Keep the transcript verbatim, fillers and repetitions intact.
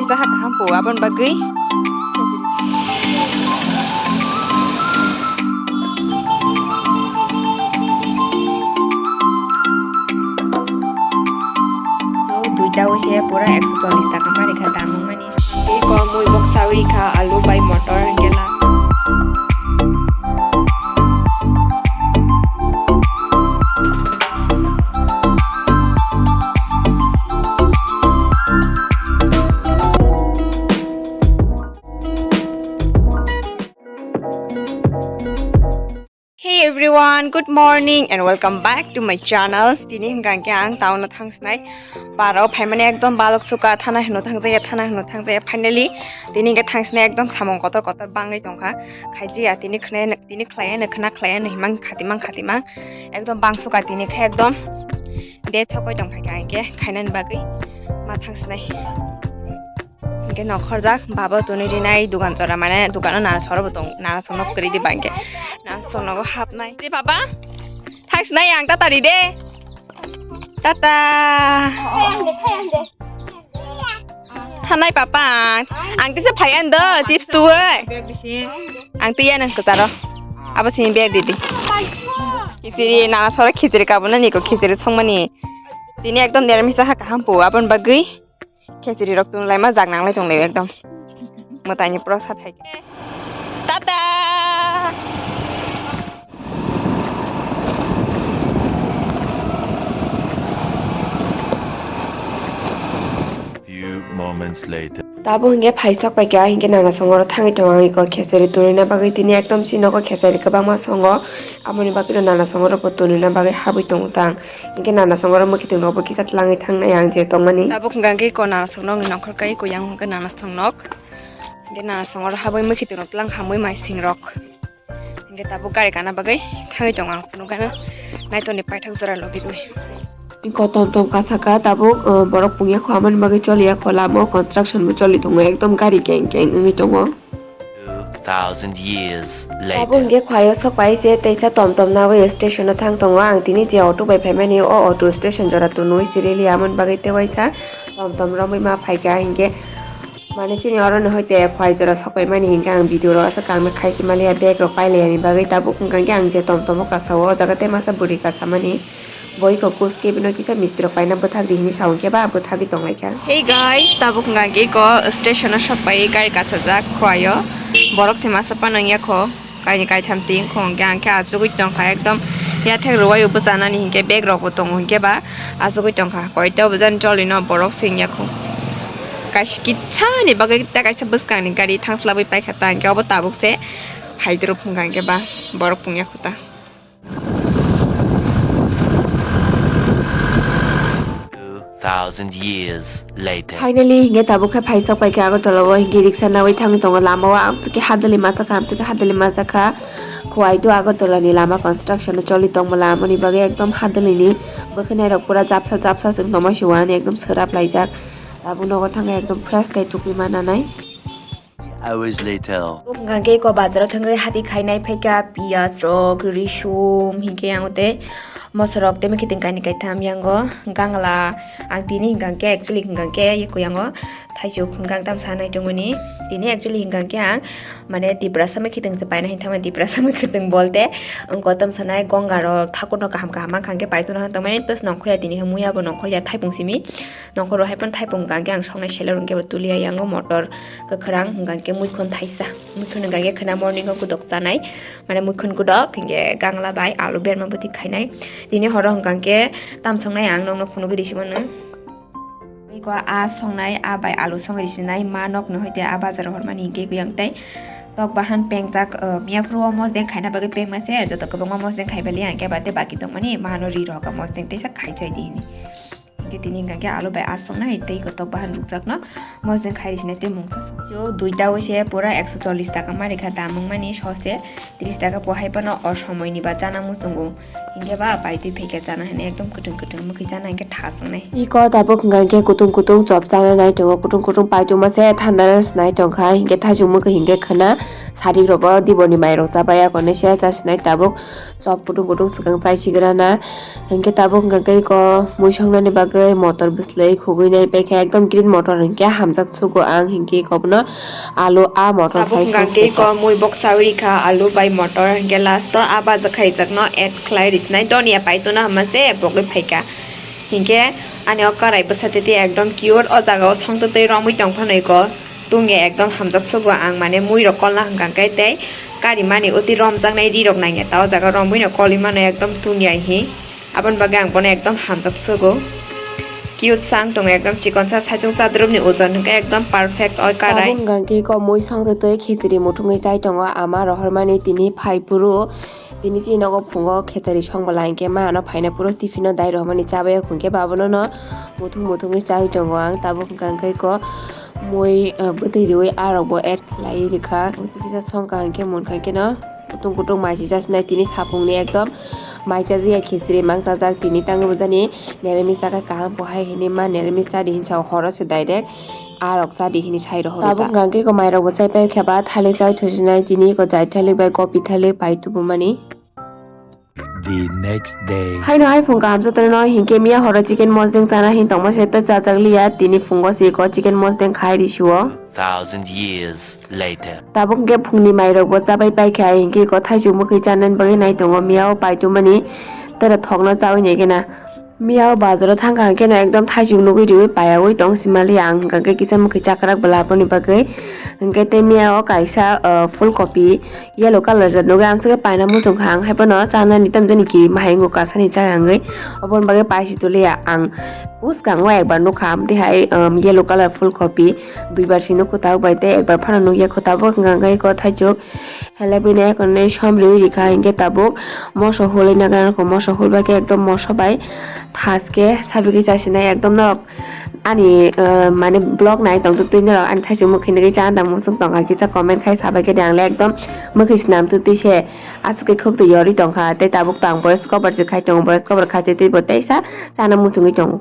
Baha kaham po abon bagwi. So, duita wise pura ekso chollish taka mari kha damung mani. Tei ko mui bok sawi kha alu bai motor hingke la. Hey everyone, good morning and welcome back to my channel. Tini hingka hingke ang town o thangsinai. Paro phaimani ekdom balok suka, thana hino thangjaya, thana hino thangjaya. Finally, tini hingke thangsinai ekdom samung kotor kotor bangwi tongkha. Khaijiya tini khwnai, tini khlaiya no khwna khlaiya no himang khatimang khatimang. Ekdom bang suka tini khe ekdom. De chokoi tongkha hingke khainani bagwi ma thangsinai. Hingke nokhorjak baba tuni rinai dugan jora mane dugano narasoro bo tong narasong nok kwrwi di ba hingke narasong nogo hapnai. Di baba, thangsinai ang tata ri de. Tata. Thanai papa, ang tisa phai an do chips tuwe. Ang tiya nang kwcharo. Abo sini bag didi. Khichiri narasoro khichiri kabuna niko khichiri songmani. Tini ekdom niramisa ha kaham po abon bagwi. Khechiri rok tun laima jak nang lai tong lai ekdom. Mwtai ni pura sa thai. Tata. Few moments later. Tabo hingke phaisok pai kha hingke nana songoro thangwi tongo ang iko khechiri tuni na bagwi tini ekdom si nogo khechiri kwbangma songo aboni bagwi no nana songoro bo tuni na bagwi habwi tongo tang. Hingke nana songoro mwkhitwng rokbo kisa tlangwi thangnai ang je tongmani. Tabuk hwnkha khe iko nana songno wngwi nongkhor kai iko yang hwnkhe nana songnok. Hingke nana songoro habwi mwkhitwng rok tlang hamwi mai sing rok. Hingke tabuk gari kana bagwi thangwi tongo ang phunukgano. Naitoni paithak jora logi rwi. Iko tom tom kasaka tabuk, uh, borok pungya kho amani bagwi choliya kho lama o construction bo choli tongo ekdom gari keng keng wngwi tongo. Two thousand years later. Abo hingke khwlai o sok pai se teisa tom tom nabwi station o thang tongo. Ang tini je auto bai phaimani o auto station jora tonwi sirili amoni bagwi tewaisa tom tom romwi ma phaikha hingke mane chini oro no hoite khwlai jora sok paimani hingke ang video ro asa kang khaisi maliya bag rok pailaiya ni bagwi tabuk hingka hingke ang je tom tom o kasa o jaga tei masa bwrwi kasa mani. Boiko kuske bino kisa mistri rok paina bwthak di hinwi sa hwnkhe ba bwthagwi tonglaikha. Hey guys, tabuk hwnkha khe iko station o sok pai gari kasajak khwlai o. Borok se masa panang yakho. Kaini kaitham se wngkho hwnkhe ang khe achugwi tongkha ekdom yathek rwui bwchanani hinkhe bag rok bo tongo hinkhe ba achugwi tongkha. Koito bwjani choli no borok se wngya kho. Kaisa kisa ni bagwi ta kaisa bwskang ni gari thangslabwi paikha ta hinkhe obo tabuk se phaidrop hwnkha hinkhe ba borok pungya kho ta. Two thousand years later. Finally, hingke tabuk khe phaisok pai khe Agartala o, hingke riksa nawi thangwi tongo lama o, amsike hadali masa kha, amsike hadali masa kha. Khwlai to Agartala ni lama construction o choli tongmala, amoni bagwi ekdom hadali ni bwkhwnai rok pura japsa japsa se wng tongma se wani ekdom swrap laijak. Tabuk nogo thangkhe ekdom fresh khe tukui ma nanai. Hours later. Hingke ko bazar o thangwi hati khainai phaikha piyaj rok, risum, hingke ang tei moso rok tei mwkhitwng kainwi kaitham yango gangla. Ang tini hingkha khe actually hingkha khe yekoi yango thaisuk hingkha tam sanai tongmani. Tini actually hingkha khe ang mane Tiprasa mwkhitwng se paina hinthangmani, Tiprasa mwkhitwng bolte wngkha tam sanai gonga rok thakur no kaham kaham mankha hingkhe paitona hinthangmani tos nongkhoya tini muya bo nongkhorya thaipung simi. Nongkhoro hai phano thaipung hingkha khe ang soknai seler hingkhe bo tuliya yango motor kwkhwrang hingkha khe muikhon thaisa. Muikhon hingkha khe khwna morning o kudok chanai. Mane muikhon kudok hingkhe gangla bai alu berma bwtwi khainai. Tini horo hingkha khe tam songnai ang nokno phunugwi risi mano. Iko a songnai a bai alu songwi risinai ma nokno hoite a bazar hormani hingkhe kuyang tei tok bahan pengjak, uh, miyaphuru o mosdeng khaina bagwi pengma se joto kwbangma mosdeng khai bali hingkhe ba tei baki tongmani ma no ri rohokha mosdeng teisa khai chai di hini. Hingke tini hingka khe alu bai aswk nai tei kotok bahan rukjak no mosdeng khai rwsini tei mungsa song. Jo duita wise pura ekso chollish taka ma rikha damung mani sose tris taka po hai phano o somoi ni ba chana muchungo. Hingke ba pai twi phaikha chana hinwi ekdom kwtwng kwtwng mwkhwi chana hingke tha song nai. Iko tabuk hingka khe kutung kutung chop chana nai tongo, kutung kutung pai tongma se thanda nai tongkha hingke thaichung mwkhwi hingke khwna. Sadik rogo diboni mairok chabai akonwi se chasinai tabuk chop kutung kutung swkang chai sigrana. Hinkhe tabuk hwnkha khe iko mui songnani bagwi motor bwslwi khugwi nai paikha, ekdom green motor hinkhe hamjak sugo ang, hinkhe iko bono alu a motor tabuk hai hwnkha khe iko mui bok chawi rikha alu bai motor, hinkhe last o a bajak khaijakno add khlai risinai, donia paitona hwnma se bogwi phaikha. Hinkhe ani o karai bwsa tete ekdom cute, o jaga o songtwtwi romwi tongphano iko. Tungya ekdom hamjak sugo ang, mane mui rok kolna hwnkha khe tei karimani oti romjaknai ri rok nangya ta o jaga romwi no kolwi mano ekdom tungya hi. Aboni bagwi ang bono ekdom hamjak sugo. Cute sang tongo ekdom chikon sa saichung chadrop ni ojon hwnkhe ekdom perfect oi karai. Tabuk hwnkha khe ko mui songtwi twi khichiri muthungwi chai tongo ama rohormani tini phai phuru. Tini chini nogo phungo khechari song bwla hinkhe ma ano phaina phuru tiffin o dai rohormani chabai o hwnkhe babono no muthung muthungwi chawi tongo ang tabuk hwnkha khe ko. Mui, ah, bwtwi riwi a rok bo add khlai rikha. Bwtwi kisa songkha hinkhe munkha khe no kutung kutung mai si chasinai tini sapung ni ekdom mai chajakya khichiri mang chajak tini tangwi bujani neramis chakha kaham bo hai hinwi ma neramis chadi hinwi sao horo se direct a rok chadi hinwi sai rohor tabuk hwnkha khe ko mai rok bo chai pai khe ba thalik chai thusinai tini ko jai thalik bai kopi thalik pai tubumani. The next day. Haino hai phung kaham jotono hinkhe miya horo chicken mosdeng chana hin tongma se ta chajak liya, tini phungo se ko chicken mosdeng khai risuo. Thousand years later. Tabuk hinkhe phungni mairok bo chabai paikha, hinkhe ko thaichuk mwkhwi chanani bagwi nai tongo, miya o paitumani tera thokno chawi naikhe na. Miya o bazar o thangkha hinkhe no ekdom thaichuk nugwi riwi payaui tong simaliya ang hwnkha khe kisa mwkhwi chakrak bwla aboni bagwi. Hinkhe tei miya o kaisa, ah, full kopi. Yellow colour jat nugui amsugui paina muchungkha ang, haiphano chanani tamjani kiri mahai wngkha kasani chayangwi, oboni bagwi paisi tuliya ang. Bwskango ekbar nukha, amtwi hai, um, yellow colour full kopi, duibar si nukho tabuk bai tei ekbar phano nukya kho tabuk, hwnkha khe iko thaichuk helebwino ekhornwi som riwi rikha, hinkhe tabuk moso hulwi nagra nukho, moso hulbai khe ekdom moso bai thaske sabigwi chasinai ekdom norok. Ani, uh, mane vlog nai tong twi norok ani thaichuk mwkhwi nugwi cha tang muchung tongkha kisa comment khai sabai khe de ang le ekdom mwkhwi snam twi twi se aswk khe khuk twi yorwi tongkha tei tabuk tang voice cover se khai tongo voice cover khai twi twi bo teisa chana muchungwi tongo.